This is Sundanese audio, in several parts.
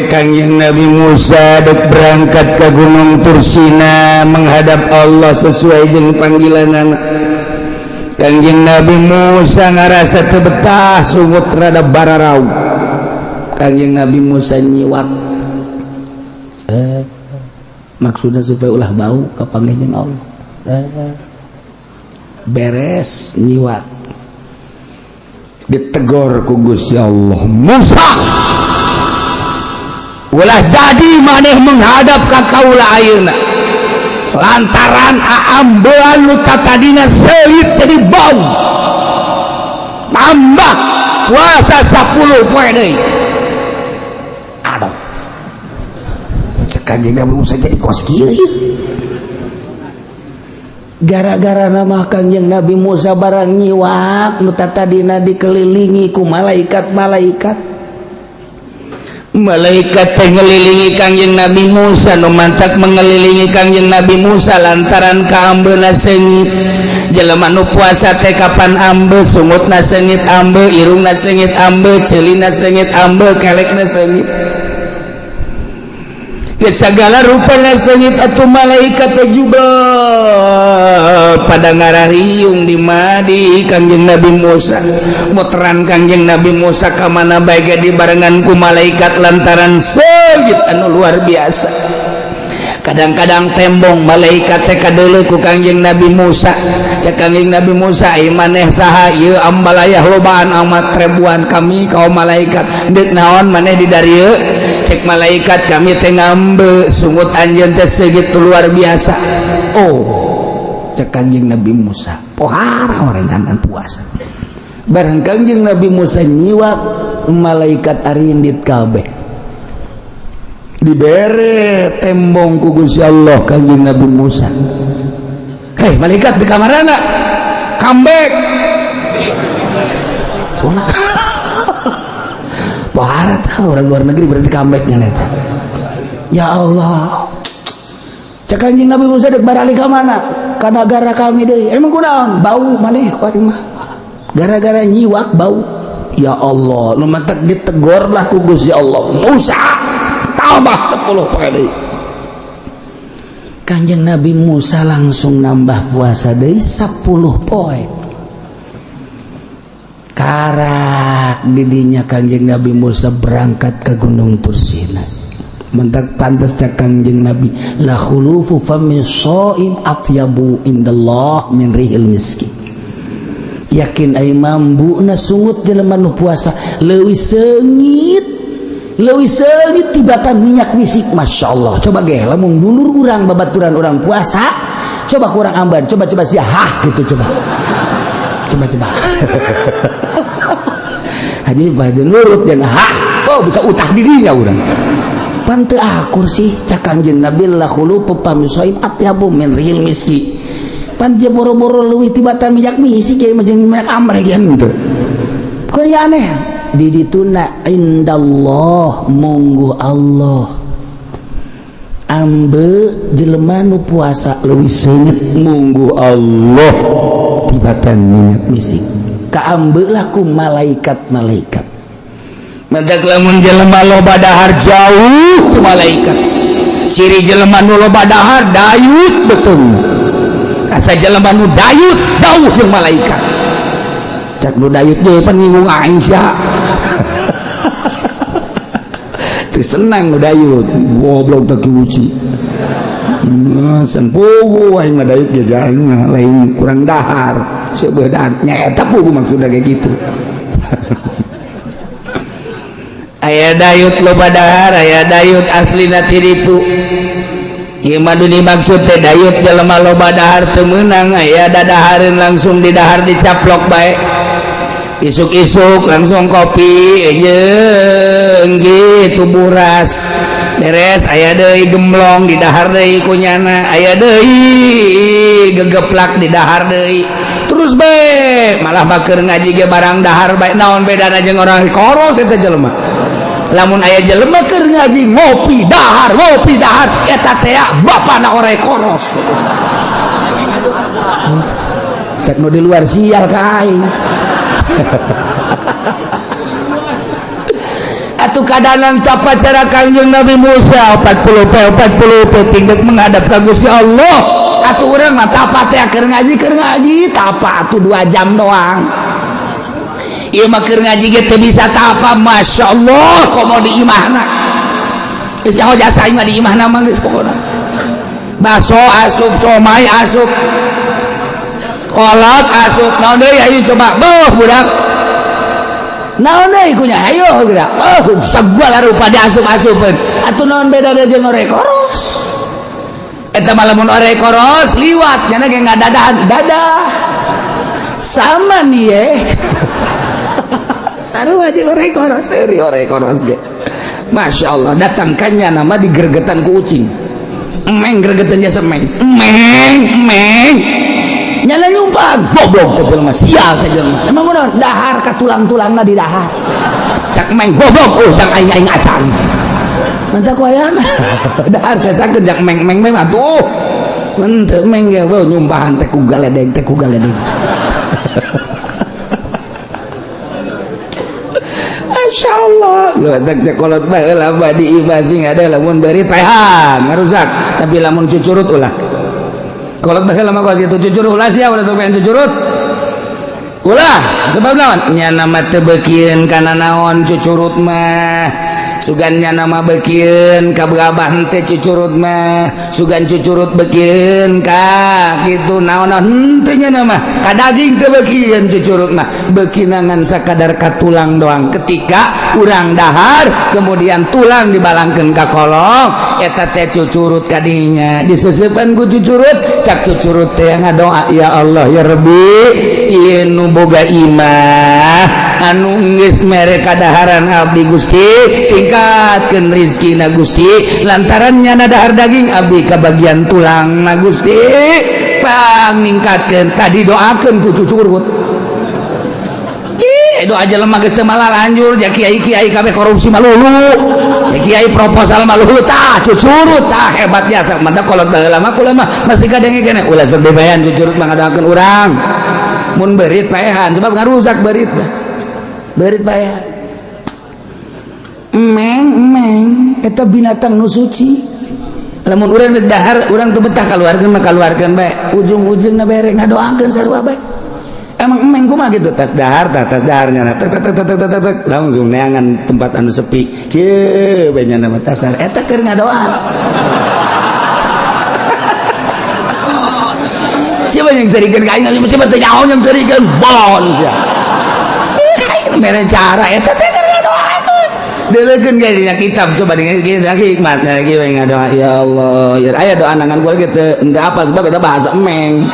Poe Kangjeng Nabi Musa dek berangkat ke Gunung Tursina menghadap Allah sesuai jeung panggilanana. Kangjeng Nabi Musa ngarasa teu betah sungut rada bararau. Kangjeng Nabi Musa nyiwak. Maksudnya supaya ulah bau kapanggih jeung Allah. Beres nyiwak. Ditegor ku Gusti Allah, Musa, ulah jadi maneh menghadap ka kaula ayeuna lantaran aambean nu tatadina seungit jadi bau, tambah puasa 10 poe deui. Aduh, cek Kanjeng Nabi Musa, jadi kos kieu ieu. Gara-gara nama Kangjeng Nabi Musa barang nyiwak, nu tatadina dikelilingi ku malaikat-malaikat, malaikat teh ngelilingi Kangjeng Nabi Musa. Nu mantak mengelilingi Kangjeng Nabi Musa lantaran kaambeuna seungit. Jelema nu puasa teh kapan ambe, sungutna seungit ambe, irungna seungit ambe, ceulina seungit ambe, kelekna seungit, ya segala rupana seungit. Atuh malaikat teh jubel pada ngarariung di madi Kangjeng Nabi Musa. Muteran Kangjeng Nabi Musa ka mana bae ge dibarengan ku malaikat lantaran seungit anu luar biasa. Kadang-kadang tembong malaikat teh kadeuleu ku Kangjeng Nabi Musa. Cek Kangjeng Nabi Musa, "Ai maneh saha ieu ambalayah lobaan amat ribuan?" "Kami kaum malaikat." "Deuk naon maneh di darieu?" Cek malaikat, "Kami teh ngambe sungut anjeun teh segitu luar biasa." Oh, cek Kangjeng Nabi Musa, pohara orengan puasa. Bareng Kangjeng Nabi Musa nyiwak, malaikat arindit kabeh. Dibere tembong ku Gusti Allah Kangjeng Nabi Musa, "Hei malaikat, di kamarana comeback?" Wah, pohara tahu orang luar negeri berarti comebacknya neta. Ya Allah, cek Kanjeng Nabi Musa, "Dek baralik ka mana?" "Ka negara kami deui." "Emang kunaon?" "Bau maneh kuari mah, gara-gara nyiwak bau." Ya Allah, nu mantak ditegor lah ku Gusti Allah, "Musa, tambah 10 poe deui." Kanjeng Nabi Musa langsung nambah puasa deui 10 poe. Karak didinya Kanjeng Nabi Musa berangkat ke Gunung Tursina. Mentak pantas cak Kanjeng Nabi, la khulufu fami shaim atyabu indallah min rihil miski. Yakin ai mambuna sungut jelema nu puasa leuwih seungit, leuwih seungit tibatan minyak misik. Masya Allah, coba ge lamun dulur urang, babaturan urang puasa, coba kurang amban, coba coba sia hah gitu, coba coba coba haji pada nurut dan hah, oh bisa utah dirinya urang pan teu akur sih. Cak Kanjeng Nabi, la khulufu fami shaim atyabu min rihil miski. Pan dia boro-boro leuwih tibatan minyak misik ya macam minyak amrek kan gitu. Kok ya aneh di dituna indallah munggu Allah ambe jelema nu puasa leuwih seungit munggu Allah tibatan minyak misik, kaambe lah ku malaikat-malaikat. Mentak lamun jelema loba dahar jauh ku malaikat. Ciri jelema nu loba dahar dayut betul. Asa jelema nu dayut jauh jeung malaikat. Cak nu dayut ge pan ngingung aing sia. Teu senang nu dayut, goblok teh kiuci. Sempugu aing mah dayut ge jangan lain kurang dahar, seubeuh dahar nya eta pugu maksudna kayak gitu. Aya dayut loba dahar, aya dayut aslina ti ditu. Ieu mah nu dimaksud teh dayut jelema loba dahar teu meunang, aya dadahareun langsung di dahar dicaplok bae. Isuk-isuk langsung kopi jeung gitu buras. Beres aya deui gemblong di dahar deui kunyana, aya deui gegeplak di dahar deui. Terus bae malah bakeur ngaji ge barang dahar bae, naon bedana jeung orang koros eta jelema. Lamun aya jelema keur ngaji ngopi dahar, ngopi dahar, eta teh bapana ore koros. Cek nu di luar sial ka aing. Atuh kadanan tapa cara Kangjeng Nabi Musa 40 poe 40 peuting dek menghadap ka Gusti Allah. Atuh urang mah tapa teh keur ngaji tapa atuh 2 jam doang. Ieu mah keur ngaji ge teu bisa tapa, Masya Allah komo di imahna. Geus nyaho jasa aing mah di imahna mah geus pokona. Baso asup, somai asup, kolak asup, naon deui ayo coba beuh budak. Naon deui kunya ayo geura. Oh, sagala rupa diasup-asupeun. Atuh naon bedana jeung orek koros? Eta mah lamun orek koros liwat nya ge ngadadahan dadah. Sama nih ye. Sarua jeung orek koros, seuri orek koros ge. Masya Allah, datangkannya nama digergetan ku ucing. Emeng gergetan jasa emeng. Emeng, emeng. Nyala nyumpan, goblok teh jelema, sial teh jelema. Emang kunaon? Dahar ka tulang-tulangna di dahar. Cak emeng goblok, oh cak aing aing acan. Mantap ku ayana. Dahar sasakeun cak emeng-emeng mah atuh. Henteu emeng ge beuh nyumpahan teh ku galedeng teh ku galedeng. Masya Allah, lu tak cekolot baheula mah di imah sing ada lamun beurit paehan ngarusak, tapi lamun cucurut ulah. Kolot baheula mah kos kitu cucurut ulah sia ulah sok pengen cucurut. Ulah, sebab naon? Nya nama teu beukieun kana naon cucurut mah. Sugan nya nama beukieun ka beabah henteu cucurut mah, sugan cucurut beukieun ka kitu naon-naon henteu nya nama. Ka daging teu beukieun cucurut mah, beukina ngan sakadar ka tulang doang. Ketika urang dahar kemudian tulang dibalangkeun ka kolong, eta teh cucurut kadinya diseseupan ku cucurut, cak cucurut teh ngadoa ya Allah ya Rabbi, ieu nu boga imah anu geus mere kadaharan abdi Gusti, tingkatkeun rizkina Gusti, lantaran nyana dahar daging abdi kabagian tulang na Gusti, pang ningkatkeun tadi doakeun ku cucurut. Cih, doa jelema geus teu malah lanjur, ja kiai-kiai kabeh korupsi malulu, ya kiai proposal malulu, tah cucurut tah hebat jasa. Mantap kolot baheula mah kula mah masih kadenge keneh ulah sok bebayan cucurut mah ngadoakeun urang. Mun beurit paehan sebab ngarusak beurit mah. Beurit paehan. Emeng emeng eta binatang nu suci. Lamun urang dahar urang teu betah kaluarkeun mah kaluarkeun bae. Ujung-ujungna bere ngadoakeun sarua bae. Emang emeng kumaha gitu tas dahar tah tas daharnya tek tek tek tek tek tek langsung neangan tempat anu sepi kieu bae nya nama tasar eta keur ngadoa. Siapa yang serikeun ka aing siapa teu nyaho yang serikeun bon sia. Aing mere cara eta teh keur ngadoakeun. Deulekeun ge dina kitab coba dengan kieu hikmatna kieu ngadoa ya Allah ya aya doa nangan gua ge teu henteu apal sebab eta bahasa emeng.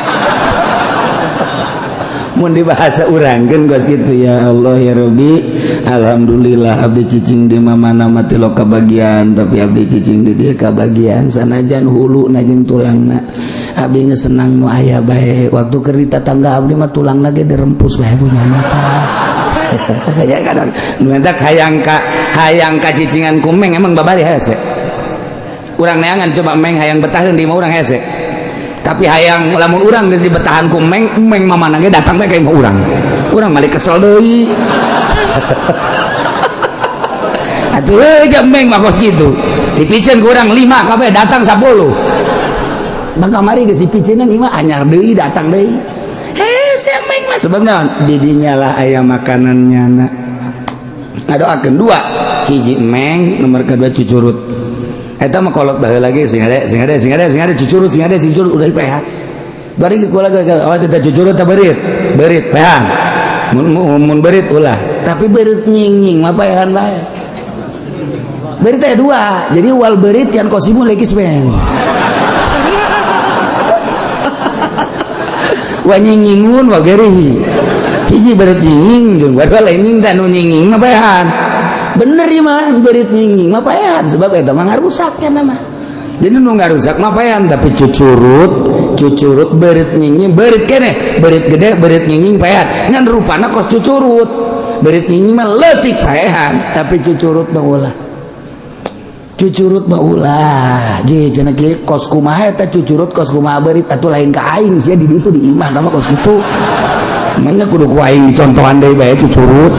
Mun di bahasa urang kan gos gitu ya Allah ya Rabbi, alhamdulillah abdi cicing di mana mati lo kabagian, tapi abdi cicing di dia kabagian sanajan hulu najeng tulangna abdi geus senang nu aya bae waktu keur tetangga abdi mah tulangna ge dirempus bae punya mata. Ya kadang nu eta hayang ka cicingan ku meng emang babari hese. Urang neangan coba meng hayang betaheun di imah urang hese. Tapi hayang lamun urang geus dibetahan ku meng, meng mamana ge datang bae ka imah urang. Urang malik kesel deui. Atuh euy meng mah kos kitu. Dipiceun ku urang 5 kabeh datang 10. Bang kamari geus dipiceunan imah anyar deui datang deui. Hese meng mah sebab naon? Di dinya lah aya makanan nyana. Ngadoakeun dua, hiji meng, nomor kedua cucurut. Eta mah kolot baheula lagi sing ade sing ade sing ade sing ade cucurut sing ade cucurut udah PH. Bari kula awas eta cucurut ta beurit. Beurit PH. Mun mun beurit ulah. Tapi beurit nying-nying mah paehan bae. Beurit teh dua. Jadi wal beurit yang kosimu lekis ben. Wa nying-nyingun wa gerihi. Hiji beurit nying jeung wadua lain nying teh nu nying-nying mah paehan. Bener ieu mah beurit nying-nying mah paehan sebab eta mah ngarusak nya mah. Jadi nu ngarusak mah paehan tapi cucurut cucurut beurit nying-nying beurit keneh beurit gede beurit nying-nying paehan ngan rupana kos cucurut beurit nying-nying mah leutik paehan tapi cucurut mah ulah. Cucurut mah ulah. Je cenah kieu kos kumaha eta cucurut kos kumaha beurit atuh lain ka aing sia di ditu di imah tah mah kos kitu. Manya kudu ku aing dicontohan deui bae cucurut.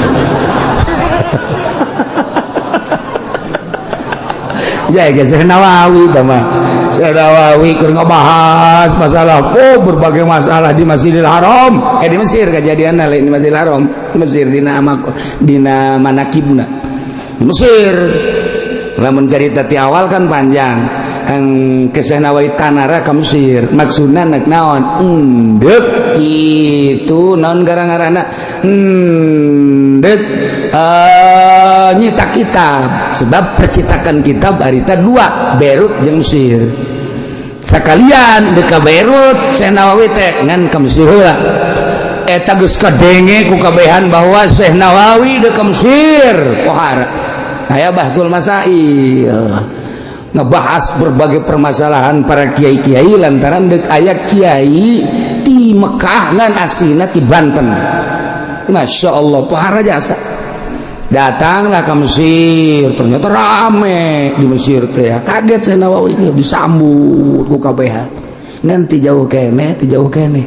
Ya geus Syekh Nawawi tah mah. Syekh Nawawi keur ngabahas masalah oh berbagai masalah di Masjidil Haram. Di Mesir kejadianna lain di Masjidil Haram. Mesir dina dina manakibna. Di Mesir. Lamun cerita ti awal kan panjang. Ke Syekh Nawawi tanara ka Mesir. Maksudna nek naon? Endek itu naon gara-garana? Endek nyetak kitab. Sebab percetakan kitab harita dua, Beirut jeung Mesir. Sakalian dek ka Beirut Syekh Nawawi teh ngan ka Mesir heula. Eta geus kadenge ku kabehan bahwa Syekh Nawawi dek ka Mesir. Pohara. Aya Bahsul Masail. Ngebahas berbagai permasalahan para kiai-kiai lantaran dek aya kiai di Mekah ngan aslina di Banten. Masya Allah, pohara jasa. Datanglah ke Mesir, ternyata rame di Mesir teh. Kaget Syekh Nawawi disambut ku kabehan. Ngan ti jauh keneh, ti jauh keneh.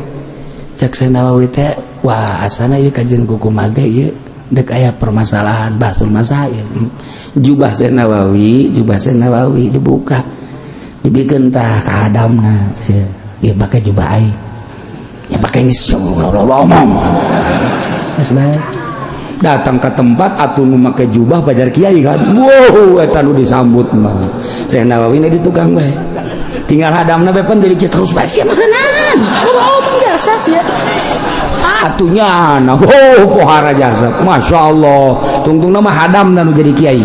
Cek Syekh Nawawi teh, wah asana ieu kajian kumaha ge ieu dek aya permasalahan Bahsul Masail. Jubah Syekh Nawawi, jubah Syekh Nawawi dibuka. Dibikeun tah ka hadamna. Ieu pake jubah aing. Ya pake geus ngomong. Geus bae. Datang ke tempat atuh nu make jubah pajar kiai kan. Wow, eta nu disambut mah. Syekh Nawawi di tukang bae. Tinggal hadamna bae pan jadi terus bae sia makanan. Ngomong biasa sia. Atunya nah, oh pohara jasa. Masya Allah. Tungtung nama hadam dan jadi kiai.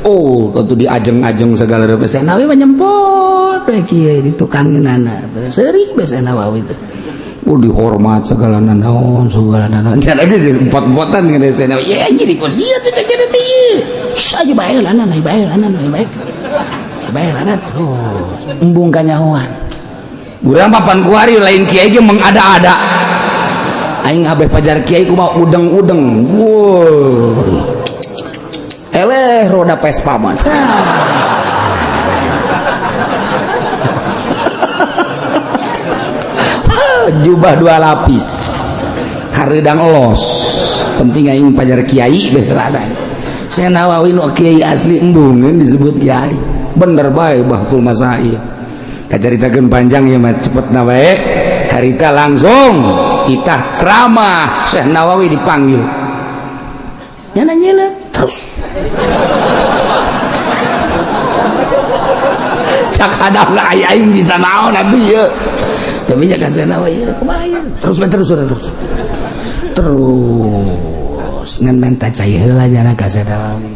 Oh, tentu diajeng-ajeng segala rupa. Syekh Nawawi mah nyempot we kiai di tukang nana. Seuri bae Syekh Nawawi teh. Oh dihormat segala nanaon segala nanaon. Jangan lagi empot-empotan dengan Syekh Nawawi. Ya jadi kos dia tuh cek teh ieu. Aja bae lanan, bae lanan, bae. Bae lanan terus. Embung kanyahoan. Urang papan kuari lain kiai ge mengada-ada. Aing abeh pajar kiai kumaha udeng-udeng. Wow. Eleh roda Vespa mah. Jubah dua lapis. Hareudang elos. Penting aing pajar kiai beh ladan. Syekh Nawawi nu kiai asli embungeun disebut kiai. Bener bae Bahsul Masail. Kacaritakeun panjang ya mah cepet na bae. Harita langsung kita ceramah Syekh Nawawi dipanggil. Nyana nyelep terus. Cak hadamna aing bisa naon atuh ieu. Tapi nya ka Syekh Nawawi kumaha ieu? Terus terus terus. Terus ngan menta cai heula nyana ka Syekh Nawawi.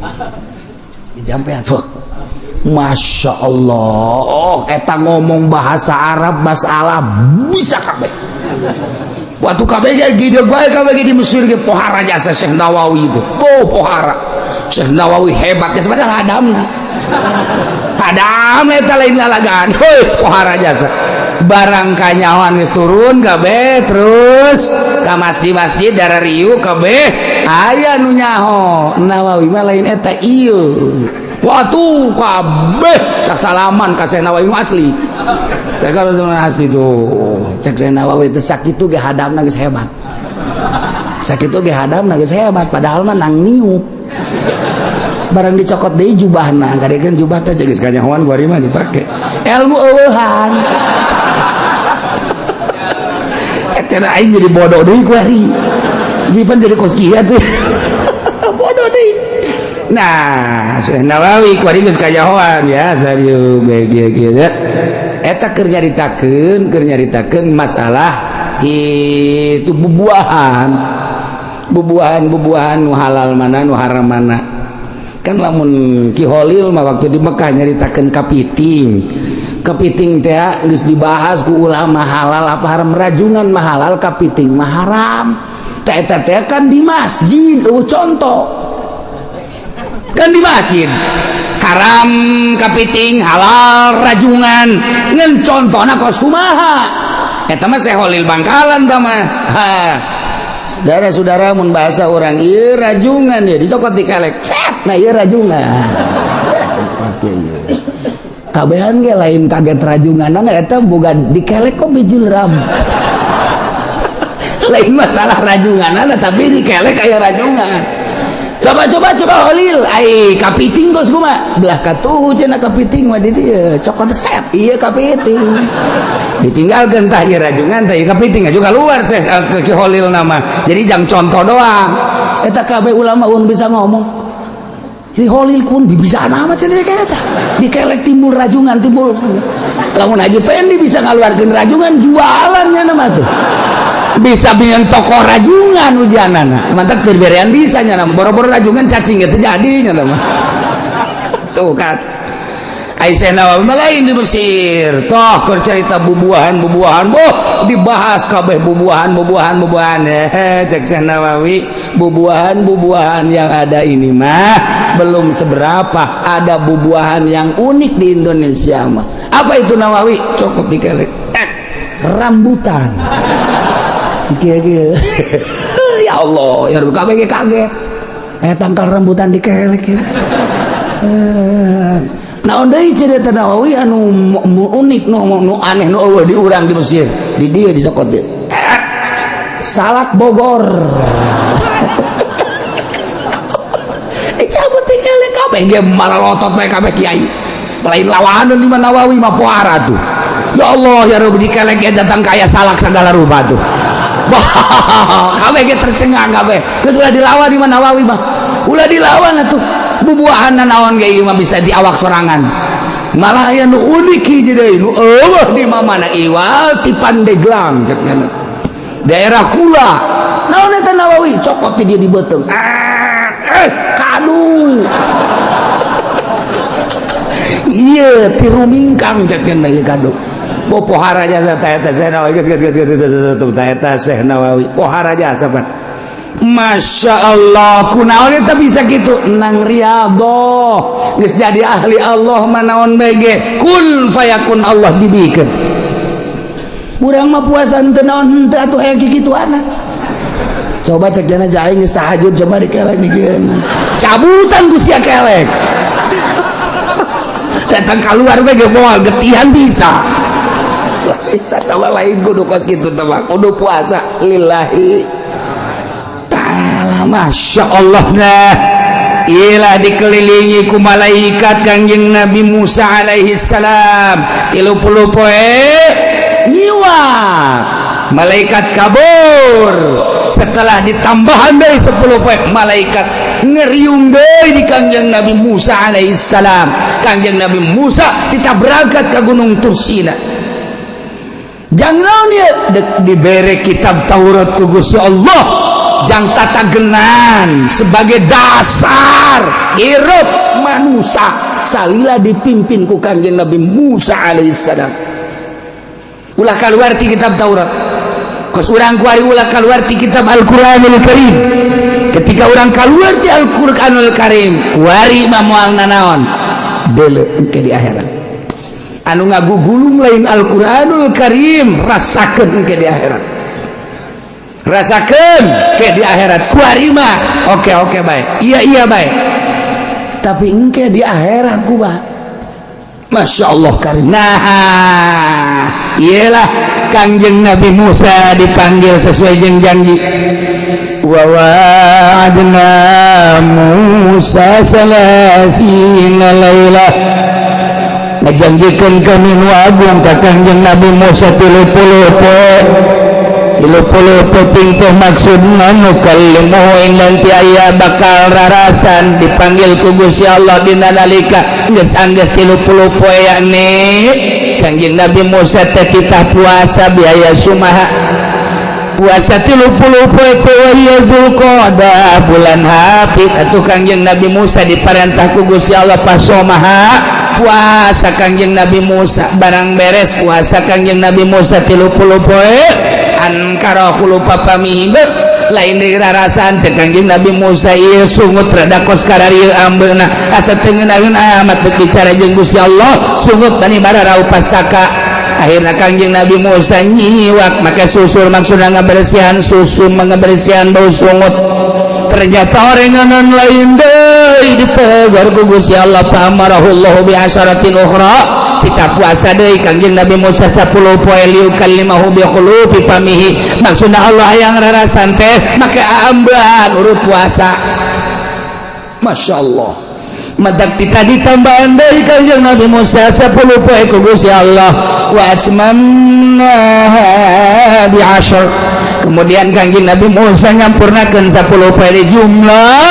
Dijampean. Masya Allah, eta ngomong bahasa Arab masalah bisa kabeh. Waktu kabeh ge gideg bae kabeh di Mesir ge pohara jasa Syekh Nawawi itu. Oh pohara. Syekh Nawawi hebat ya padahal hadamna. Hadamna eta lain lalagaan. Heuh pohara jasa. Barang kanyawan geus turun kabeh terus ka masjid-masjid darariu kabeh aya nu nyaho Nawawi mah lain eta ieu. Waktu kabeh sasalaman ka Syekh Nawawi asli. Cek kalau asli tuh. Cek Syekh Nawawi teh sakitu ge hadamna geus hebat. Sakitu ge hadamna geus hebat padahal mah nang niup. Barang dicokot deui jubahna, kadekeun jubah teh geus kanyahoan kuari mah dipake. Ilmu eueuhan. Cek cenah aing jadi bodoh deui kuari. Jipan jadi kos kieu tuh. Bodoh deui. Nah, Syekh Nawawi kuari geus kanyahoan ya serius bae kieu kieu. Eta keur nyaritakeun masalah itu bubuahan. Bubuahan-bubuahan nu halal mana nu haram mana. Kan lamun Ki Holil mah waktu di Mekah nyaritakeun kapiting. Kepiting teh geus dibahas ku ulama halal apa haram, rajungan mah halal, kapiting mah haram. Teh eta teh kan di masjid, contoh. Kan di masjid haram kapiting, halal rajungan. Ngan contohna kos kumaha? Eta mah Syekh Holil Bangkalan tah mah. Saudara-saudara mun bahasa orang ieu rajungan ya dicokot di kelek. Set, nah ieu rajungan. Kabehan ge lain kaget rajungan eta boga dikelek kok bijul ram. Lain masalah rajungan tapi dikelek aya rajungan. Coba, coba, coba, Holil. Ai kapiting kos kumaha? Belah katuhu cenah kapiting mah di dieu. Cokot set iya kapiting. Ditinggalkan tah ieu rajungan tah ieu kapiting aja keluar seh ke Ki Holil nama. Jadi jangan contoh doang. Eta kabeh ulama un bisa ngomong. Si Holil pun bisa amat cenah eta. Dikelek timbul rajungan, timbul. Lamun Haji Pendi bisa ngaluarkeun rajungan, jualannya nama tuh. Bisa bikin toko rajungan ujianana. Mantap berberean bisa nya nama. Boro-boro rajungan, cacing itu jadinya nama. Tuh kan. Aisyah Nawawi mah lain di Mesir. Toh keur cerita bubuahan bubuahan, boh dibahas kabeh bubuahan bubuahan bubuahan. Eh, cek Syekh Nawawi, bubuahan bubuahan yang ada ini mah belum seberapa, ada bubuahan yang unik di Indonesia mah. Apa itu, Nawawi? Cokot dikelek. Eh, rambutan. Iki iki. Ya Allah, ya kabeh ge kaget. Eh, tangkal rambutan dikelek. Eh, naon deui cerita Nawawi anu unik, nu aneh, nu euweuh di urang di Mesir? Di dieu dicokot deui. Eh, salak Bogor. Dicabut dikelek kabeh ge maralotot bae kabeh kiai. Lain lawanan di Nawawi mah, pohara tuh. Ya Allah ya Rabbi, dikelek ge datang kaya salak segala rupa tuh. Wah, kabeh ge tercengang kabeh. Geus ulah dilawan di Nawawi mah. Ulah dilawan atuh. Bubuahan naon ge ieu mah bisa di awak sorangan. Malah aya nu unik hiji deui nu euweuh di mana, iwal ti Pandeglang cek nya. Daerah kula. Naon eta, Nawawi? Cokot di dia di beuteung. Ah, eh, kadu. Iya, tiru mingkang cek nya ieu kadu. Bo pohara jasa ta eta Syekh Nawawi, geus geus geus geus geus ta eta Syekh Nawawi. Pohara jasa pan. Masya Allah, kunaon eta bisa gitu? Nang riyadhah, geus jadi ahli Allah mah naon bege kun fayakun Allah dibikeun. Urang mah puasa henteu naon henteu atuh aya kikitu anak. Coba cek jana aing geus tahajud, coba dikelek dikeun. Cabutan ku sia kelek. Datang keluar bege moal getihan bisa. Bisa tawa lain kudu kos kitu teh mah, kudu puasa lillahi ta'ala. Masya Allah. Nah, ilah dikelilingi ku malaikat Kangjeng Nabi Musa alaihi salam 30 poe nyiwak, malaikat kabur. Setelah ditambahan deui 10 poe, malaikat ngeriung deui di Kangjeng Nabi Musa alaihi salam. Kangjeng Nabi Musa kita berangkat ke Gunung Tursina. Jangan dia dek dibere kitab Taurat ku Gusti Allah jang tatagenan sebagai dasar hirup manusia salila dipimpin ku Kangjeng Nabi Musa alaihissalam. Ulah keluar ti kitab Taurat kos urang kuari, ulah keluar ti kitab Al-Qur'anul Karim. Ketika urang keluar ti Al-Qur'anul Karim kuari mah moal nanaon deuleu engke di akhirat. Anu ngagugulung lain Al-Qur'anul Karim, rasakeun engke di akhirat, rasakeun ke di akhirat. Kuari mah oke oke baik, iya iya baik, tapi engke di akhirat kumaha? Masya Allah karim. Nah, iyalah Kangjeng Nabi Musa dipanggil sesuai jeung janji. Wa wa'adna Musa 30 lailah, ngajanjikeun kami nu agung ka Kangjeng Nabi Musa 30 poe. 30 peuting teh maksudna nukallimu, nanti aya bakal rarasan dipanggil ku Gusti Allah dina nalika geus anggeus 30 poe, yakni Kangjeng Nabi Musa teh titah puasa biaya sumaha puasa 30 poe teh wa Dzulqa'dah, bulan Hafid atuh. Kangjeng Nabi Musa diparentah ku Gusti Allah pasomaha, puasa Kangjeng Nabi Musa. Barang beres puasa Kangjeng Nabi Musa 30 poe, ankara khulufa famihi, lain deui rarasan. Cek Kangjeng Nabi Musa, ieu sungut rada kos kararieu ambeuna, asa teu ngeunaheun amat deuk bicara jeung Gusti Allah, sungut tani bararau pastaka. Akhirnya Kangjeng Nabi Musa nyiwak make susur, maksudna ngabersihan susu, ngabersihan bau sungut. Ternyata orenganan lain deui, ditegar ku Gusti Allah, fa amarahullahu bi asyaratin ukhra. Kita puasa deui Kangjeng Nabi Musa 10 poe liyukallimahu bi khulufi famihi, maksudna Allah yang rarasan teh make ambean urut puasa. Masya Allah, matak ti tadi tambahan dari Kanjeng Nabi Musa 10 poe ku Gusti Allah, wa atmamnaha bi asyr. Kemudian Kanjeng Nabi Musa nyampurnakeun 10 poe di jumlah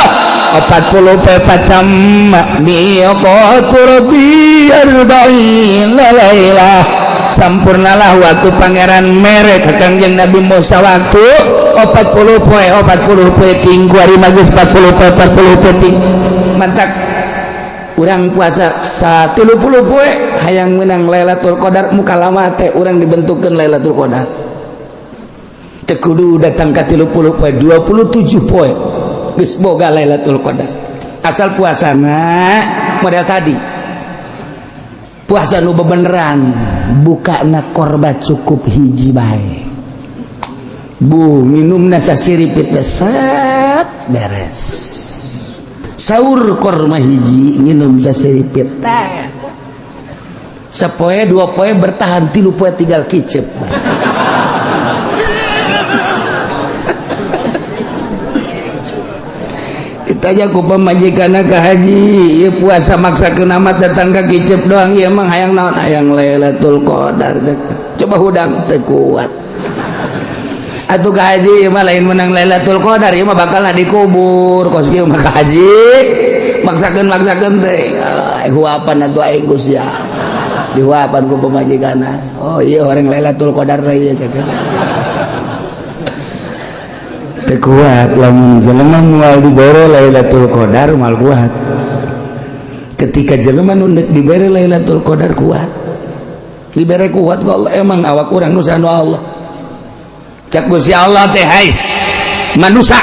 40 poe, fatamma miqatu rabbi arba'in lailah. Sampurnalah waktu Pangeran mere ka Kangjeng Nabi Musa waktu 40 poe, 40 peuting. Kuari mah geus 40 poe, 40 peuting. Mantak urang puasa 30 poe hayang menang Lailatul Qadar, muka lama teh urang dibentukkeun Lailatul Qadar. Teu kudu datang ka 30 poe, 27 poe geus boga Lailatul Qadar, asal puasana model tadi, puasa nu bebeneran, buka na korba cukup hiji bae, bu minumna sasiripit beset beres, sahur korma hiji, minum sasiripit teh. Sapoe dua poe bertahan, 3 poe tinggal kicep. Ditanya ku pamajikanna, "Ka haji, ieu puasa maksakeun amat datang ka kicep doang ieu mah, hayang naon?" "Hayang Lailatul Qadar." "Coba hudang." "Teu kuat atuh, ka haji. Ieu mah lain menang Lailatul Qadar, ieu mah bakal dikubur kos kieu mah. Ka haji maksakeun maksakeun teh huapan atuh aing Gusti." Dihuapan ku pamajikanna, "Oh iya, orang Lailatul Qadar ieu," cek. Teu kuat lamun jelema moal dibere Lailatul Qadar, moal kuat. Ketika jelema nu dibere Lailatul Qadar kuat, dibere kuat ku Allah. Emang awak urang nu anu Allah cak Gusti Allah teh, "Hais manusia,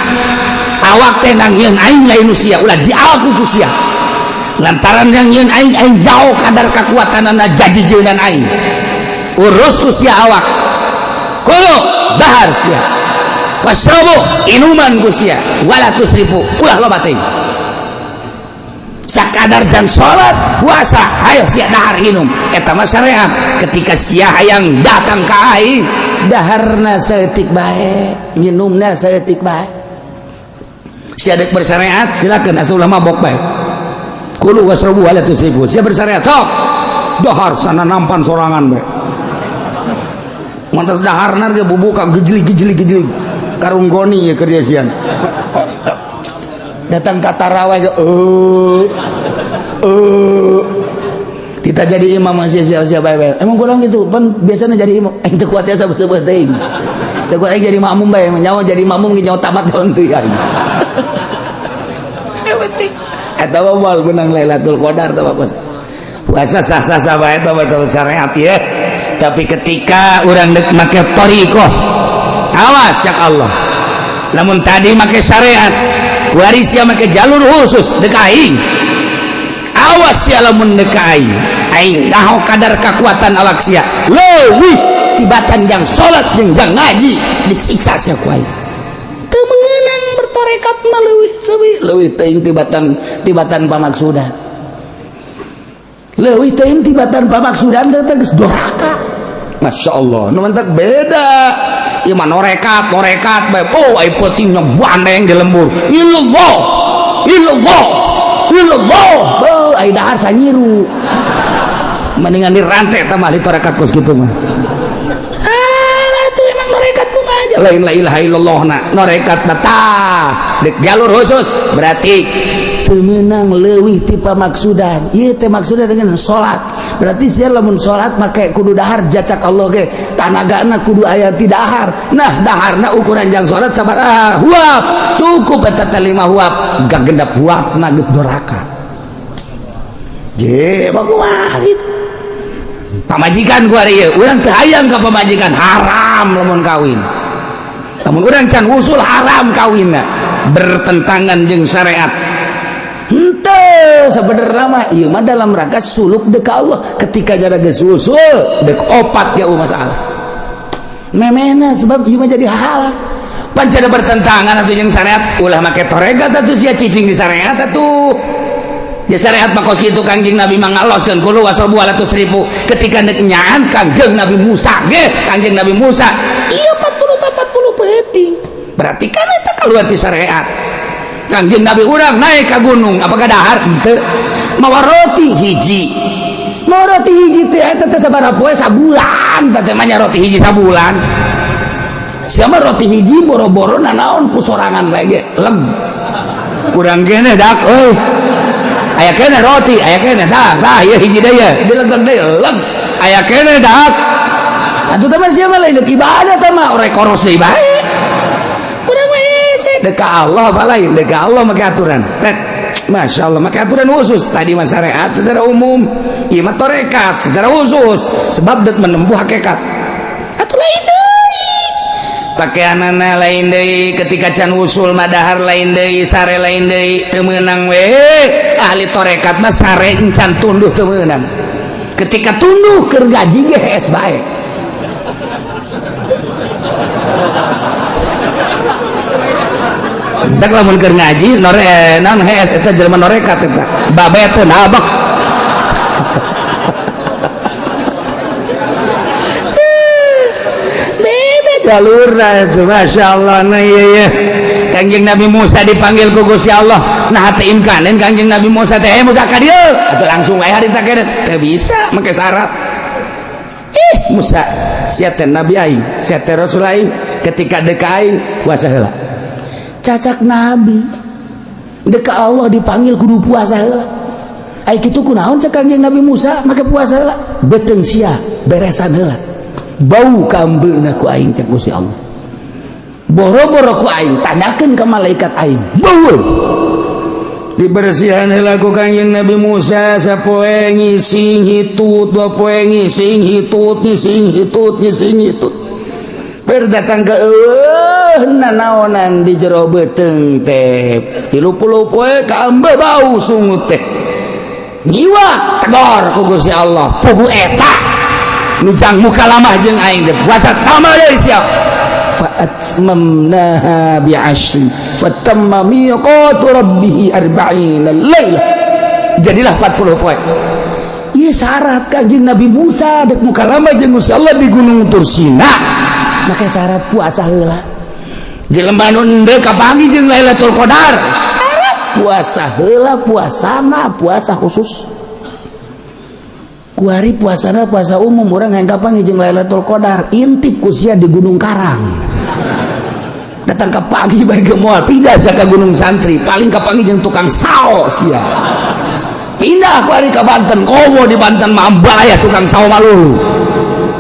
awak teh nangieun aing, lain nu sia, ulah diaku ku sia. Lantaran yang nyieun aing, aing jauh kadar kekuatanana, jajijeunan aing. Urus ku sia awak, kulu, dahar sia, wasrobu, inuman ku sia, wala tusrifu, ulah loba teuing, sakadar jang salat, puasa. Hayo sia dahar minum." Eta mah syariat. Ketika sia hayang datang ka aing, daharna saeutik bae, minumna saeutik bae. Sia dek bersyariat silakan, asal ulah mabok bae. Kulu wasrobu wala tusrifu. Sia bersyariat, sok dahar sana nampan sorangan bae. Mantas daharna ge bubuka gejlig gejlig gejlig, karung goni ya kerja sian. Datang ke taraweh ge kita jadi imam masih siapa siapa bae. Emang kurang gitu pan biasanya jadi imam teu kuat ya, sabeut teuing teu kuat jadi makmum bae. Nyawa jadi makmum ge nyawa tamat tahun teu aing. Eta mah moal menang Lailatul Qadar tah. Puasa sah-sah sah bae tah, betul syariat ya. Tapi ketika urang dek make thariqah, awas, cak Allah. Lamun tadi make syariat, kuari sia make jalur khusus dek aing. Awas sia lamun dek aing, aing naho kadar kekuatan awak sia leuwih tibatan jang salat jeung jang ngaji, disiksa sia ku aing. Teu meunang bertorekat mah leuwih leuwih leuwih teuing tibatan tibatan pamaksudan, leuwih teuing tibatan pamaksudan teh geus doraka. Masya Allah, nu mantak beda. Ieu mah norekat, norekat bae. Oh, ai peutingna bandeng di lembur. Illallah. Illallah. Illallah. Beuh, ai dahar sanyiru. Mendingan dirantai tah mah di torekat kos kitu mah. Ah, itu emang norekat kumaha aja. Lain la ilaha illallah na, norekat na tah. Dek jalur khusus berarti teu meunang leuwih ti pamaksudan. Ieu teh maksudna dengan salat. Berarti sia lamun salat make kudu dahar, jacak Allah ge tanagana kudu aya ti dahar. Nah, daharna ukuran jang salat sabaraha huap cukup, eta teh 5 huap, gagendap huap na geus doraka. Je kumaha gitu pamajikan ku ari ieu? Urang teu hayang ka pamajikan, haram lamun kawin. Lamun urang can usul, haram kawinna, bertentangan jeung syariat. Henteu, sebenarnya mah ieu mah dalam rangka suluk dek Allah. Ketika jara geus usul dek opat ya masalah memena, sebab ieu mah jadi halal pan ada bertentangan atuh jeung syariat. Ulah make torekat atuh sia, cicing di syariat atuh ya. Syariat mah kos kitu. Kangjeng Nabi mah ngaloskeun kulu wasrobu wala tusrifu. Ketika dek nyaan Kangjeng Nabi Musa ge, Kangjeng Nabi Musa ieu 40 40 peuting, berarti kan eta keluar ti syariat. Kangjeng Nabi urang naik ka gunung, apakah dahar? Henteu. Mawa roti hiji. Mawa roti hiji teh eta teh sabaraha poe? Sabulan. Teh mah roti hiji sabulan. Siapa roti hiji boro-boro nanaon ku sorangan bae ge leg. Kurang kene dak euy. Aya kene roti, aya kene dak. Tah ieu hiji deui ye. Dilegeg deui leg. Aya kene dak. Atuh teh mah sia mah lain deuk ibadah teh mah orek koros deui bae. Urang mah hese deuk ka Allah apa lain deuk ka Allah make aturan. Tet. Masya Allah make aturan khusus. Tadi mah syariat secara umum, ieu mah tarekat secara khusus sebab deuk menempuh hakikat. Atuh lain deui. Pakaianana lain deui ketika can usul madahar lain deui, sare lain deui, teu meunang we. Ahli tarekat mah sare encan tunduh teu meunang. Ketika tunduh keur gaji ge hees bae. Entak lamun keur ngaji nore naon hees eta jelema norekat eta. Babe teh nabak. Beda jalurna itu Masya Allah. Nah iya iya. Kangjeng Nabi Musa dipanggil ku Gusti Allah. Nah hati imkanen Kangjeng Nabi Musa teh Musa ka dieu. Atuh langsung aya harita kene. Teu bisa make syarat. Ih Musa sia teh nabi aing, sia teh rasul aing, ketika deuk aing puasa heula. Cacak nabi deuk Allah dipanggil kudu puasa heula. Ai kitu kunaon cek Kangjeng Nabi Musa make puasa heula? Beuteung sia beresan heula. Bau kambeuna ku aing cek Gusti Allah. Boro-boro ku aing tanyakeun ka malaikat aing. Bau. Dibersihan heula ku Kangjeng Nabi Musa sapoe ngising hitut, dua poe ngising hitut, ngising hitut, ngising hitut. Berdatang ke nanaonan di jero beuteung teh 30 poe kaambe bau sungut teh. Nyiwa tegor ku Gusti Allah. Pugu eta nu jang mukalamah jeung aing teh puasa tambah deui siap. Fa atmamnaha bi'ashrin fatamma miqatu rabbih arba'ina lailah. Jadilah 40 poe. Ieu syarat Kangjeng Nabi Musa dek mukalamah jeung Gusti Allah di Gunung Tursina. Make syarat puasa heula. Jelema nu endeu kapanggih jeung Lailatul Qadar. Syarat puasa heula, puasana puasa khusus. Kuari puasana puasa umum urang hayang kapanggih jeung Lailatul Qadar, intip ku sia di Gunung Karang. Datang ke pagi bae ge moal pindah sia ka Gunung Santri, paling kapanggih jeung tukang sao sia. Pindah kuari ka Banten, komo di Banten mah ambalaya tukang sao malu.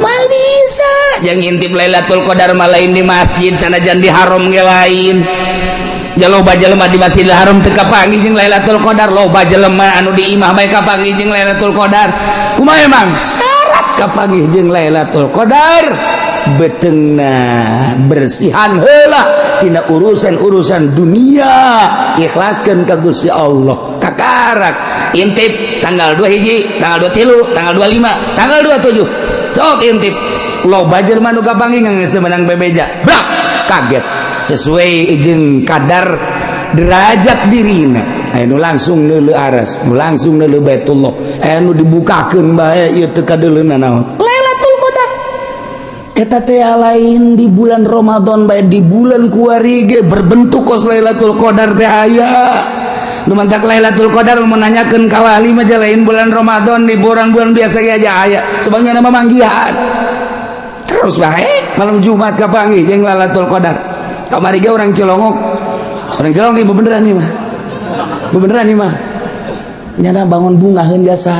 Mal bisa yang ngintip Lailatul Qadar mah lain di masjid sanajan di haram ge lain. Loba jelema di Masjidil Haram teu kapanggih jeung Lailatul Qadar, loba jelema anu di imah bae kapanggih jeung Lailatul Qadar. Kumaha emang syarat kapanggih jeung Lailatul Qadar? Beuteungna bersihan heula tina urusan-urusan dunia, ikhlaskeun ka Gusti Allah. Kakarak intip tanggal 2 hiji, tanggal 23, tanggal 25, tanggal 27. Sok intip. Loba jelema nu kapanggih geus menang bebeja. Brak, kaget. Sesuai jeung kadar derajat dirina. Aya nu langsung neuleu aras, nu langsung neuleu Baitullah, aya nu dibukakeun bae ieu teu kadeuleuna naon. Lailatul Qadar. Eta teh lain di bulan Ramadan bae, di bulan kuari ge berbentuk kos Lailatul Qadar teh aya. Nu mantak Lailatul Qadar mun nanyakeun ka wali mah lain bulan Ramadan, di bulan-bulan biasa ge aja aya. Sebabnya nama manggihan. Terus bae malam Jumat kapanggih jeung Lailatul Qadar. Kamari ge orang Cilongok. Orang Cilongok ieu beneran ieu mah. Beneran ieu mah. Nyana bangun bungaheun jasa.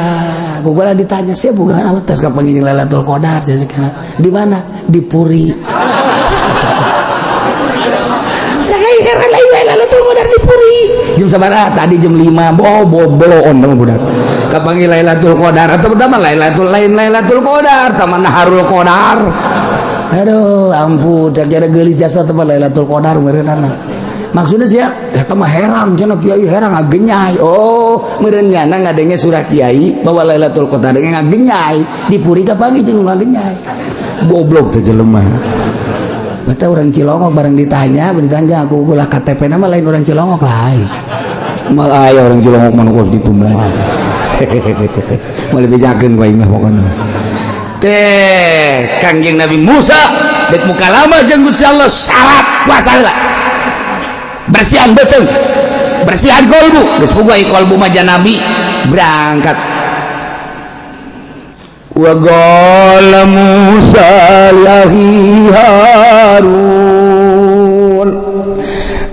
Gua ditanya, "Sia bungaheun apa tes kapanggih jeung Lailatul Qadar?" Jasa di mana? Di Puri. Saya heran lain Lailatul Qadar di Puri. Jam sabaraha? Tadi jam 5. Oh, boboloon dong budak. Kapanggih Lailatul Qadar atau pertama Lailatul lain Lailatul Qadar, taman Naharul Qadar. Aduh, ampun, cak jada geulis jasa teh Lailatul Qadar meureunana. Maksudnya sih ya, eta mah herang cenah kiai herang ngagenyai. Oh, meureun nyana ngadenge surah kiai bahwa Lailatul Qadar ngagenyai. Di Puri kapanggih jeung ngagenyai. Goblok teh jelema. Bata orang Cilongok bareng ditanya, aku ulah KTP nama lain orang Cilongok lain. Mal aya orang Cilongok mah kos kitu moal. Moal bejakeun ku aing mah pokona. Teh Kangjeng Nabi Musa dek mukalama jeung Gusti Allah syarat puasa heula. Bersihan beuteung. Bersihan kolbu geus puguh ai kolbu mah nabi berangkat. Wa qala Musa li akhi Harun,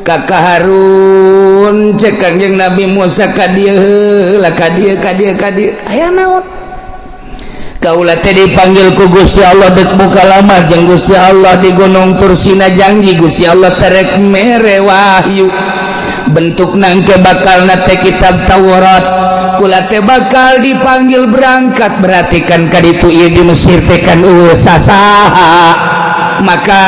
kakak Harun, cek Kangjeng Nabi Musa, ka dieu heula, ka dieu, ka dieu, ka dieu, aya naon? Kaula teh dipanggil ku Gusti Allah, dek mukalamah jeung Gusti Allah di Gunung Tursina. Janji Gusti Allah terek mere wahyu, bentuk nangke bakal nate kitab Taurat. Kula teh bakal dipanggil berangkat, berarti kan kaditu ieu di Mesir teh kan sasaha. Maka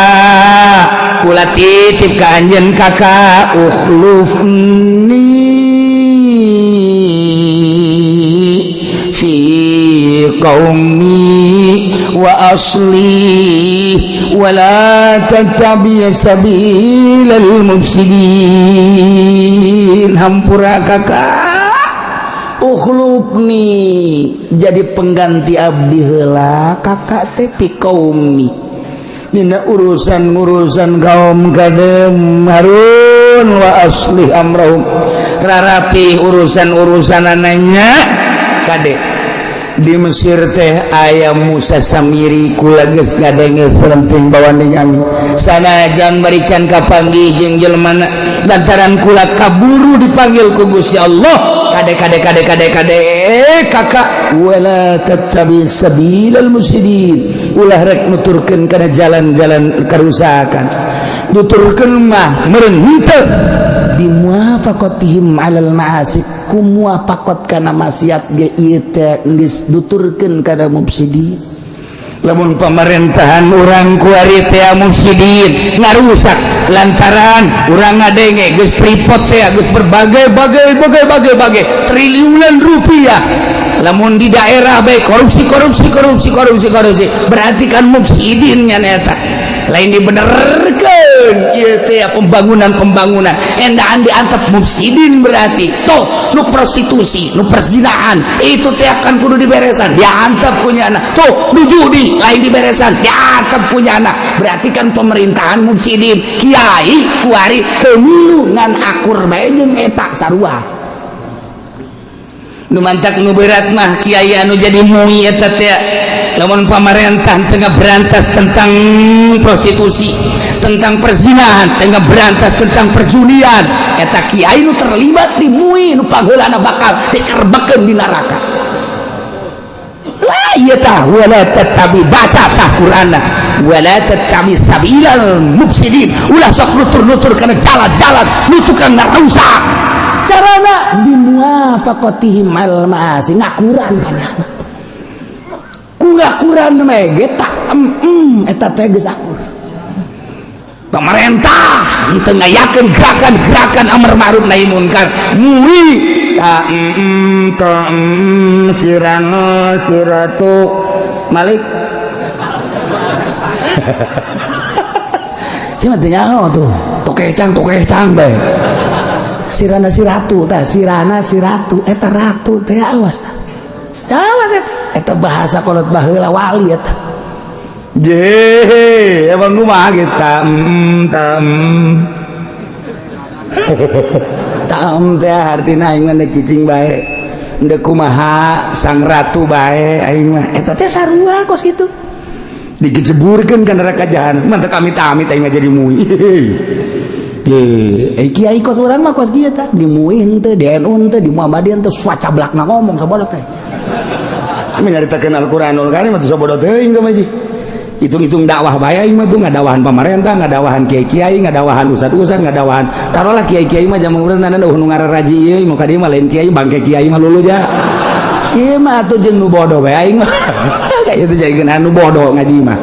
kula titip ka anjeun, kakak, ukhlufni fi qaumi wa aslih wa la tattabi sabilal mufsidin. Hampura, kakak, ukhlufni, jadi pengganti abdi heula kakak teh, fi qaumi, dina urusan-urusan kaum kadem Harun, wa aslih amrahum, rarapi urusan-urusan ananya. Kade, di Mesir teh aya Musa Samiri. Kula geus ngadenge selenting bawaning angin, sanajan bari can kapanggih jeung jelema, lantaran kula kaburu dipanggil ku Gusti Allah. Kade, kade, kade, kade, kade, kakak, wala tattabi sabilal mufsidin, ulah rek nuturkeun kana jalan-jalan kerusakan. Nuturkeun mah meureun henteu Bimuwafaqatihim alal ma'asi, ku muwafaqat kana maksiat ge ieu teh geus nuturkeun kana mufsidin. Lamun pemerintahan urang kuari teh mufsidin, ngarusak, lantaran urang ngadenge geus Freeport teh geus berbagai bagai bagai bagai bagai triliunan rupiah. Lamun di daerah baik korupsi, korupsi, korupsi, korupsi, korupsi, berarti kan mufsidinnya. Eta lain dibenerkeun ieu teh pembangunan-pembangunan endaan diantep mufsidin. Berarti toh nu prostitusi, nu perzinahan itu teh akan kudu diberesan, diantep punya anak. Tuh nu judi lain diberesan, diantep punya anak. Berarti kan pemerintahan mufsidin. Kiai kuari teu milu, ngan akur bae jeung eta sarua. Nu mantak nu berat mah kiai anu jadi MUI eta teh. Lamun pamarentah tengah berantas tentang prostitusi, tentang perzinahan, tengah berantas tentang perjudian, eta kiai nu terlibat di MUI nu pangheulana bakal dikerbekeun di neraka lah. Ieu tah wala tattabi, baca tah Qur'anna, wala tattabi sabilal mufsidin, ulah sok nutur-nutur kana jalan-jalan nu tukang ngarusak. Carana bimuwafaqatihim al ma'asi, ngakuran kanyana, kura-kuran mege tak eta teh geus akur. Pemerintah teu ngayakeun gerakan-gerakan amar ma'ruf nahi munkar, MUI ta ta sirano siratu Malik. Si mah teu nyaho tuh tokecang tokecang bae. Sirana siratu tah, sirana siratu eta ratu teh. Awas tah, awas eta, eta bahasa kolot baheula, wali eta. Je, emang kumaha gitu tam tam teh artina aing mah cicing bae, ndek kumaha sang ratu bae aing mah. Eta teh sarua kos kitu. Digejeburkeun ka neraka jahanam. Mantap, amit-amit aing mah jadi MUI. Eh, kiai kos urang mah kos kieu tah, di MUI henteu, di NU henteu, di Muhammadiyah henteu, sacablakna ngomong sabodo teh. Menyaritakeun Al-Qur'anul Karim atuh sabodo teuing mah. Hitung-hitung dakwah bae aing mah tuh, ngadawahan pamarentah, ngadawahan kiai-kiai, ngadawahan ustad-ustad, ngadawahan taruhlah kiai-kiai mah zaman urang nana nu ngararaji ieu mau ka dieu mah lain kiai, bangke kiai mah lulu ja. Ieu mah atuh jeung nu bodoh bae aing mah. Kayak itu jadikeun anu bodoh ngaji mah.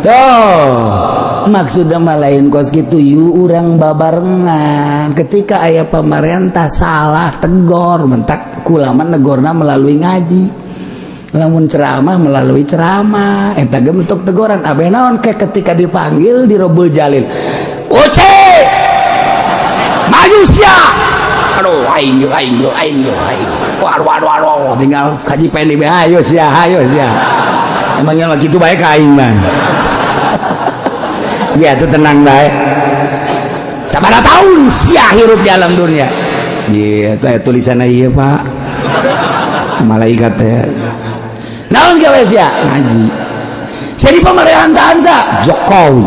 Tuh. Maksudnya mah lain kos gitu, yuk urang babarengan. Ketika aya pemerintah salah, tegor. Mentak kulama negorna melalui ngaji, lamun ceramah melalui ceramah, eta ge bentuk teguran. Abe naon ke ketika dipanggil di Robul Jalil, "Uce, maju sia!" Aduh, aing yo, aing yo, aing yo, aing. Waduh, waduh, waduh, tinggal kaji pendi bae, ayo sia, ayo sia. Emangnya mah kitu bae ka aing mah. Ya itu tenang bae. Sabaraha tahun sia hirup di alam dunia. Iya, eta tulisanna ieu, Pak. Malaikat teh. Naon gawe sia? Ngaji. Sia di pemerintahan sa? Jokowi.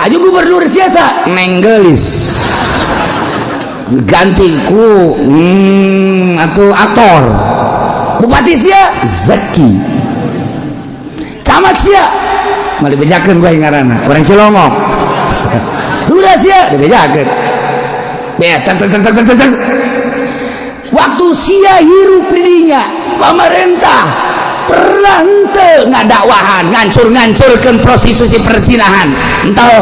Aju gubernur sia sa? Neng Geulis. Ganti ku atau aktor. Bupati sia? Zaki. Camat sia? Mau dibejakeun gua ngaranna. Urang Cilongok. Lurah sia? Dibejakeun. Be, teng teng teng teng teng teng. Waktu sia hirup didinya, pemerintah pernah henteu ngadakwahan, ngancur-ngancurkeun prostitusi, perzinahan? Henteu.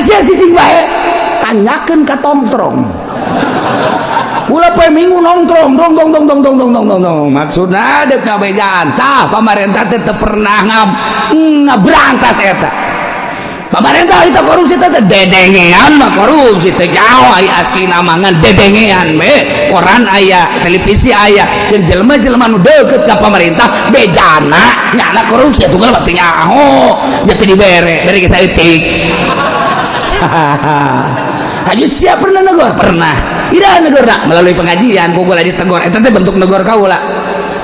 Sia cicing bae, tanyakeun ka tongtrong. Ulah poe Minggu nongtrong dong dong dong dong dong dong dong dong dong. Maksudna dek ngabejaan. Tah, pemerintah teh teu pernah ngaberantas eta. Pemerintah itu korupsi teh dedengean mah, korupsi teh jauh ai asli namangan dedengean we. Koran aya, televisi aya, jeung jelema-jelema nu deukeut ka pemerintah bejana nyana korupsi atuh mah teu nyaho. Ya teu dibere, bere ge saeutik. Haji siap pernah negor? Pernah. Ira negor melalui pengajian ku kula ditegor. Eta teh bentuk negor kaula.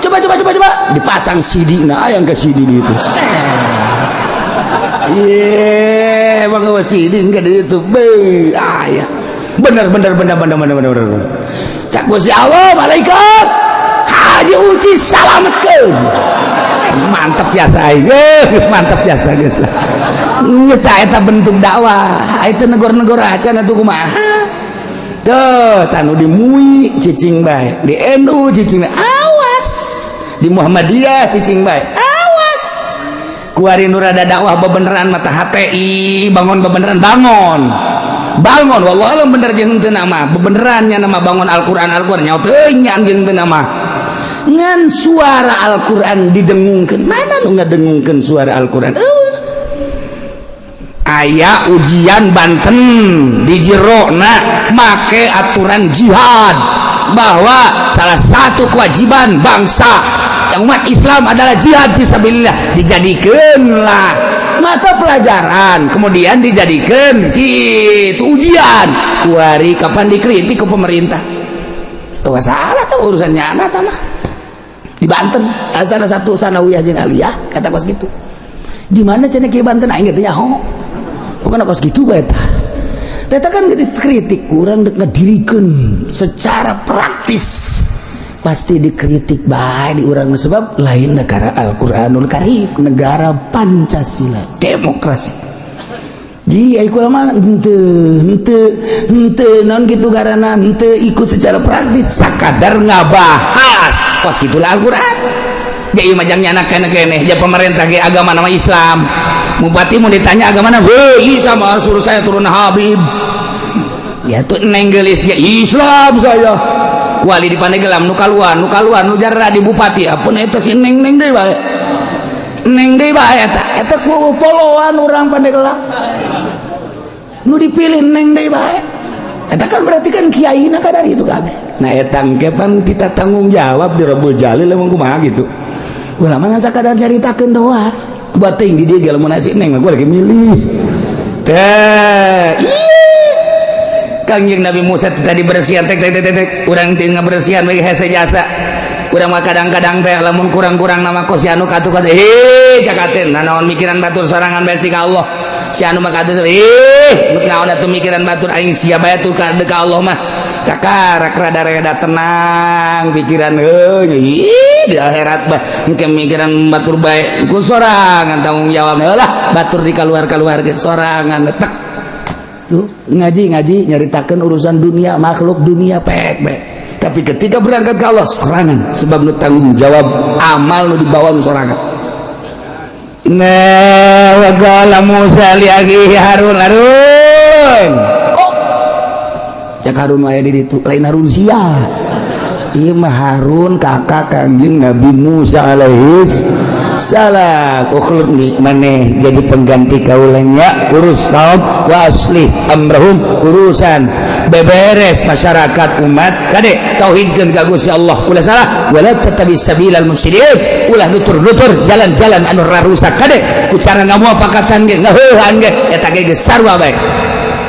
Coba, coba, coba, coba, dipasang CD. Nah, yang ke CD itu. Iya, emang nggak CD enggak di itu. Be, ah ya. Bener bener bener bener bener bener bener. Cak Gusti Allah, malaikat Haji Uci salametkeun. Mantep biasa aing. Geus mantep biasa geus lah. Nyeta eta bentuk dakwah. Itu negor-negor acan atuh kumaha? Tuh, tanu di MUI cicing bae, di NU cicing bae. Awas. Di Muhammadiyah cicing bae. Awas. Kuari nu rada dakwah bebeneran mata HTI bangun, bebeneran bangun. Bangun, wallahu alam bener jeung teu nama. Bebenerannya nama bangun Al-Qur'an, Al-Qur'an nyaho teu nya jeung teu nama. Ngan suara Al-Qur'an didengungkeun, mana nu ngadengungkeun suara Al-Qur'an? Eueuh. Aya ujian Banten di jerona make aturan jihad, bahwa salah satu kewajiban bangsa yang umat Islam adalah jihad fisabilillah, dijadikanlah mata pelajaran, kemudian dijadikan gitu ujian. Kuari kapan dikritik ke pemerintah tuh salah tuh urusannya anak mah. Di Banten asal satu sanawiyah jeung aliyah kata kos gitu. Di mana cenah ki Banten, aing teh nyaho. Bukan kos gitu bae tah. Teta kan dikritik, kurang dek ngadirikeun secara praktis pasti dikritik bae di urang, sebab lain negara Al-Qur'anul Karim, negara Pancasila, demokrasi. Ji, ai kula mah henteu henteu henteu naon kitu garana, henteu ikut secara praktis, sakadar ngabahas kos gitulah Al-Qur'an. Jadi majang nyana kene kene ja pemerintah ge agama nama Islam. Bupati mau ditanya agama mana, weh sama suruh saya turun Habib. Ya tuh, Neng Geulis ge Islam saya. Wali di Pandeglang nu kaluar, nu kaluar nu jarra di bupati apun eta si neng neng deui bae. Neng deui bae eta. Eta ku poloan urang Pandeglang nu dipilih neng deui bae. Eta kan berarti kan kiai na kadar itu kabeh. Nah, eta engke pan kita tanggung jawab di Rabbul Jalil, emang kumaha gitu. Ulama ngan sakadar caritakeun doa. Bating di dia lamun nasi neng gua lagi milih. Teh, iya. Kangjeng Nabi Musa tadi bersihan tek tek tek tek, urang teu ngabersihan bagi hese jasa. Urang mah kadang-kadang teh lamun kurang-kurang nama kos si anu katu katu, eh cakateun, nah naon mikiran batur sorangan bae ka Allah. Si anu mah katu, eh naon atuh mikiran batur, aing sia bae tuh ka ka Allah mah. Kakarak rada-rada tenang pikiran heuh di akhirat bah engke mikiran batur bae ku sorangan tanggung jawab lah batur di kaluar-kaluarkeun sorangan tek. Duh, ngaji ngaji nyaritakeun urusan dunia, makhluk dunia pek pek. Tapi ketika berangkat ke Allah serangan, sebab nu tanggung jawab amal nu dibawa nu sorangan. Nah, wa qala Musa li akhihi Harun, Harun kok cak Harun wae di ditu, lain Harun sia. Ieu mah Harun kakak Kangjeng Nabi Musa alaihi salam. Ukhludni maneh jadi pengganti kaulanya, urus kaum, wa aslih amrahum, urusan beberes masyarakat umat kade tauhidkeun ka Gusti Allah, ulah salah, wala tattabi sabilal mufsidin, ulah nutur-nutur jalan-jalan anu rarusak. Kade ku cara ngamuapakatan ge, ngaheuhan ge, eta ge geus sarua bae.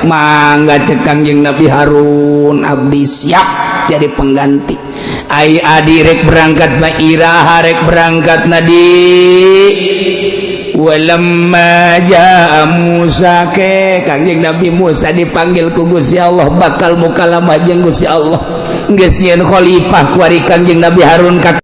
Mangga, cek Kangjeng Nabi Harun, abdi siap jadi pengganti. Ai adi rek berangkat na, iraha rek berangkat na di? Walamma jaa Musa, ke Kangjeng Nabi Musa dipanggil ku Gusti Allah, bakal mukalamah jeung Gusti Allah. Geus nyieun khalifah kuari Kangjeng Nabi Harun ka